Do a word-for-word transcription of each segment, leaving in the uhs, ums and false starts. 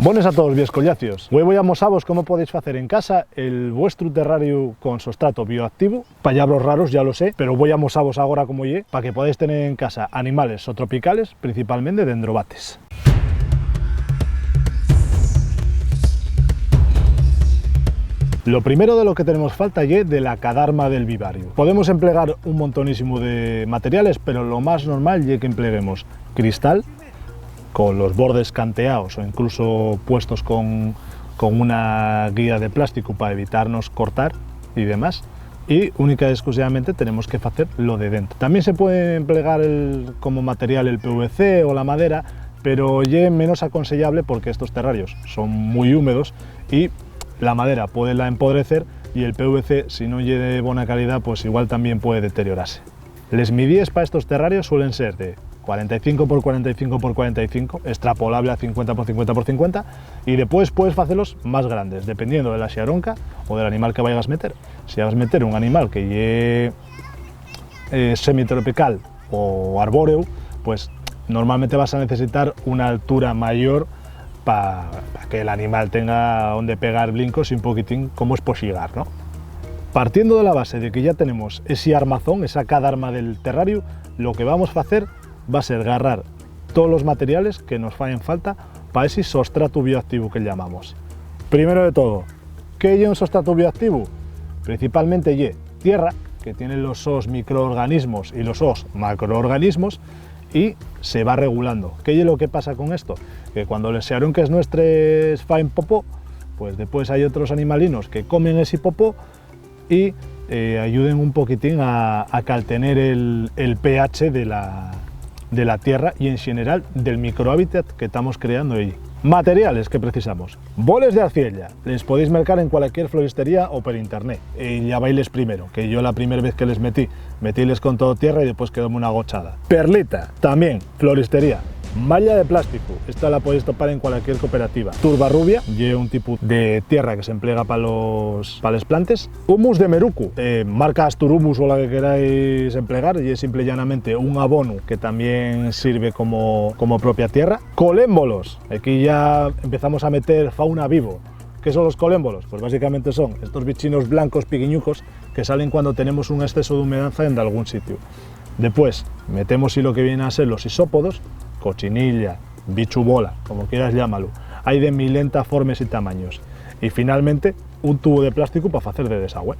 Bones a toos, viescollacios. Güei voi amosavos cómo podéis facer en casa el vuestru terrariu con sostrato bioactivo. Pallabros raros, ya lo sé, pero voi amosavos agora cómo ye, pa que podáis tener en casa animales zotropicales, principalmente dendrobates. Lo primero de lo que tenemos falta ye de la cadarma del vivariu. Podemos emplegar un montonísimu de materiales, pero lo más normal ye que empleguemos cristal, con los bordes canteaos o incluso puestos con, con una guía de plástico pa evitarnos cortar y demás. Y única y exclusivamente tenemos que facer lo de dentro. Tamién se puede emplegar el, como material el P V C o la madera, pero ye menos aconseyable porque estos terrarios son mui húmedos y la madera puede la empodrecer y el P V C, si no ye de bona calidá, pues igual tamién puede deteriorase. Les midíes pa estos terrarios suelen ser de cuarenta y cinco por cuarenta y cinco por cuarenta y cinco, estrapolable a cincuenta por cincuenta por cincuenta, y depués puedes facelos más grandes, dependiendo de la xaronca o del animal que vayas meter. Si vas meter un animal que ye, eh, semitropical o arbóreu, pues normalmente vas a necesitar una altura mayor pa, pa que l'animal tenga onde pegar blincos y un poquitín como espoxigar, ¿no? Partiendo de la base de que ya tenemos esi armazón, esa cadarma del terrariu, lo que vamos facer va ser garrar tolos materiales que nos faen falta pa esi sostratu bioactivu que llamamos. Primero de todo, ¿qué ye un sostratu bioactivu? Principalmente ye tierra, que tiene los sos microorganismos y los sos macroorganismos, y se va regulando. ¿Qué ye lo que pasa con esto? Que cuando les xaronques nuestres faen popó, pues depués hai otros animalinos que comen esi popó y, eh, ayuden un poquitín a, a caltener el, el pH de la, de la tierra y, en xeneral, del microhábitat que tamos creando elli. Materiales que precisamos. Boles d'arciella. Les podéis mercar en cualquier floristería o per internet. Eh, ya vailes primero, que yo la primer vez que les metí, metíles con todo tierra y depués quedóme una gochada. Perlita, tamién, floristería. Malla de plásticu, esta la podéis topar en cualquier cooperativa. Turba rubia, ye un tipu de tierra que s'emplega pa los, pa les plantes. Humus de merucu, eh, marca Astur Humus o la que queráis emplegar, ye simple y llanamente un abonu que tamién sirve como, como propia tierra. Colémbolos, aquí ya empezamos a meter fauna vivo. ¿Qué son los colémbolos? Pues básicamente son estos bichinos blancos piquiñucos que salen cuando tenemos un exceso d'humedanza en dalgún sitiu. Depués, metemos-y lo que vienen a ser los isópodos, cochinilla, bichu bola, como quieras llámalo. Hai de milenta formes y tamaños. Y finalmente, un tubu de plásticu pa facer de desagüe.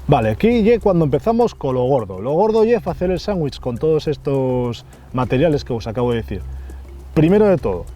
Vale, aquí ye cuando empezamos con lo gordo. Lo gordo ye facer el sándwich con todos estos materiales que vos acabo de decir. Primero de todo,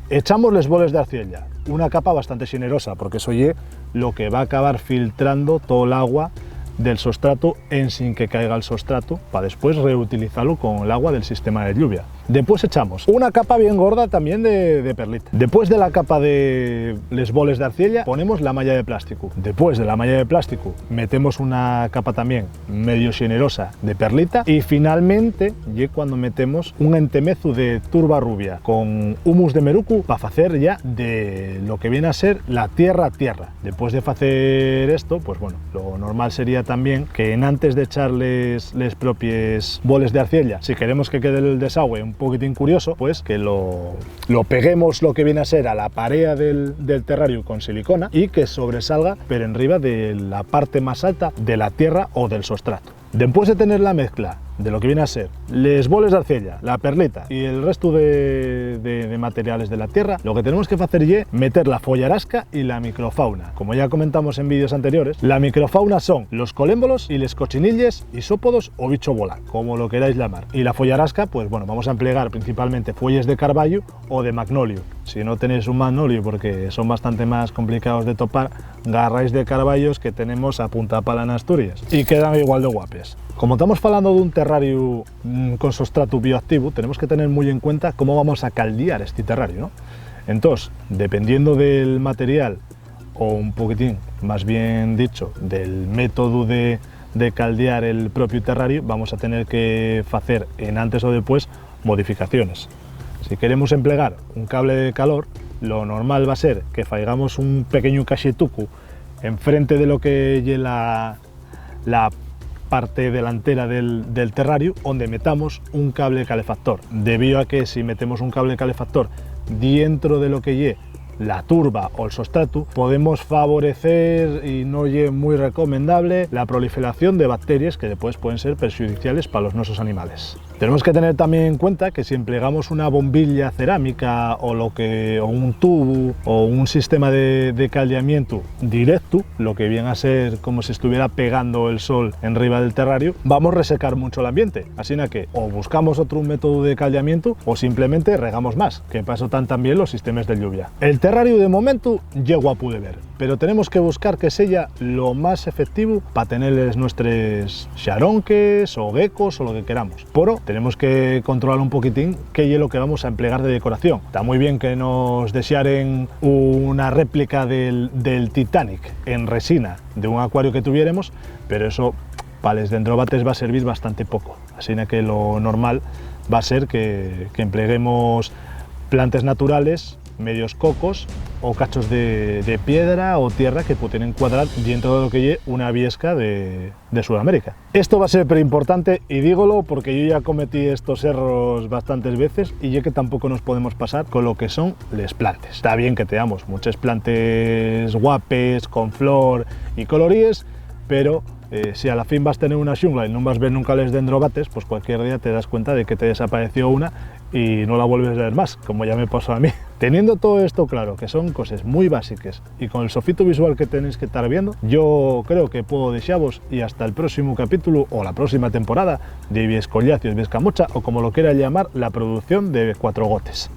echamos les boles d'arciella, una capa bastante xenerosa, porque eso ye lo que va acabar filtrando toda l'agua del sostratu ensin que caiga al sostratu, pa después reutilizalu con l'agua del sistema de lluvia. Depués echamos una capa bien gorda tamién de, de perlita. Depués de la capa de les boles d'arciella, ponemos la malla de plásticu. Depués de la malla de plásticu, metemos una capa tamién medio xenerosa de perlita, y finalmente ye cuando metemos un entemezu de turba rubia con humus de merucu pa facer ya de lo que viene a ser la tierra tierra. Depués de facer esto, pues bueno, lo normal sería tamién que enantes d'echar les, les propies boles d'arciella, si queremos que quede el desagüe un poquitín curioso, pues que lo, lo peguemos lo que viene a ser a la parea del, del terrariu con silicona y que sobresalga per enriba de la parte más alta de la tierra o del sostratu. Dempués de tener la mezcla de lo que viene a ser les boles d'arciella, la perlita y el restu de, de, de materiales de la tierra, lo que tenemos que facer ye meter la follarasca y la microfauna. Como ya comentamos en vídeos anteriores, la microfauna son los colémbolos y les cochinilles, isópodos o bicho bola, como lo queráis llamar. Y la follarasca, pues bueno, vamos a emplegar principalmente fueyes de carballu o de magnoliu. Si no tenéis un magnoliu, porque son bastante más complicados de topar, garráis de carballos que tenemos a punta pala n'Asturias y quedan igual de guapes. Como tamos falando d'un terrariu, mm, con sostratu bioactivu, tenemos que tener mui en cuenta cómo vamos a caldiar esti terrariu, ¿no? Entós, dependiendo del material, o un poquitín, más bien dicho, del métodu de, de caldiar el propiu terrariu, vamos a tener que facer enantes o depués modificaciones. Si queremos emplegar un cable de calor, lo normal va ser que faigamos un pequeñu caxetucu enfrente de lo que ye la, la parte delantera del, del terrariu, onde metamos un cable calefactor, debío a que si metemos un cable calefactor dientro de lo que ye la turba o el sostratu, podemos favorecer, y no ye mui recomendable, la proliferación de bacteries que después pueden ser perxudiciales pa los nuesos animales. Tenemos que tener también en cuenta que si emplegamos una bombilla cerámica o lo que, o un tubu o un sistema de, de caldeamientu directu, lo que viene a ser como si estuviera pegando el sol en riba del terrario, vamos a resecar mucho el ambiente. Asina que o buscamos otro método de caldeamientu o simplemente regamos más, que pa eso tan también los sistemas de lluvia. El terrario de momento ye guapu de ver, pero tenemos que buscar que seya lo más efectivo pa tener les nuestres xaronques o geckos o lo que queramos. Poro, tenemos que controlar un poquitín qué ye lo que vamos a emplegar de decoración. Está muy bien que nos dexaren una réplica del, del Titanic en resina de un acuario que tuviéremos, pero eso pa les dendrobates va a servir bastante poco. Asina que lo normal va a ser que, que empleguemos plantes naturales, medios cocos o cachos de, de piedra o tierra que pudieran cuadrar dentro de lo que ye una viesca de, de Sudamérica. Esto va a ser perimportante y dígolo porque yo ya cometí estos errores bastantes veces y ye que tampoco nos podemos pasar con lo que son les plantes. Está bien que tengamos muchas plantes guapes, con flor y coloríes, pero eh, si a la fin vas tener una xungla y nun vas ver nunca les dendrobates, pues cualquier día te das cuenta de que te desapareció una y no la vuelves a ver más, como ya me pasó a mí. Teniendo todo esto claro, que son coses muy básicas y con el sofitu visual que tenéis que estar viendo, yo creo que puedo dexavos y hasta el próximo capítulo o la próxima temporada de Viescollacios, Viescamocha o como lo quiera llamar, la producción de Cuatro Gotes.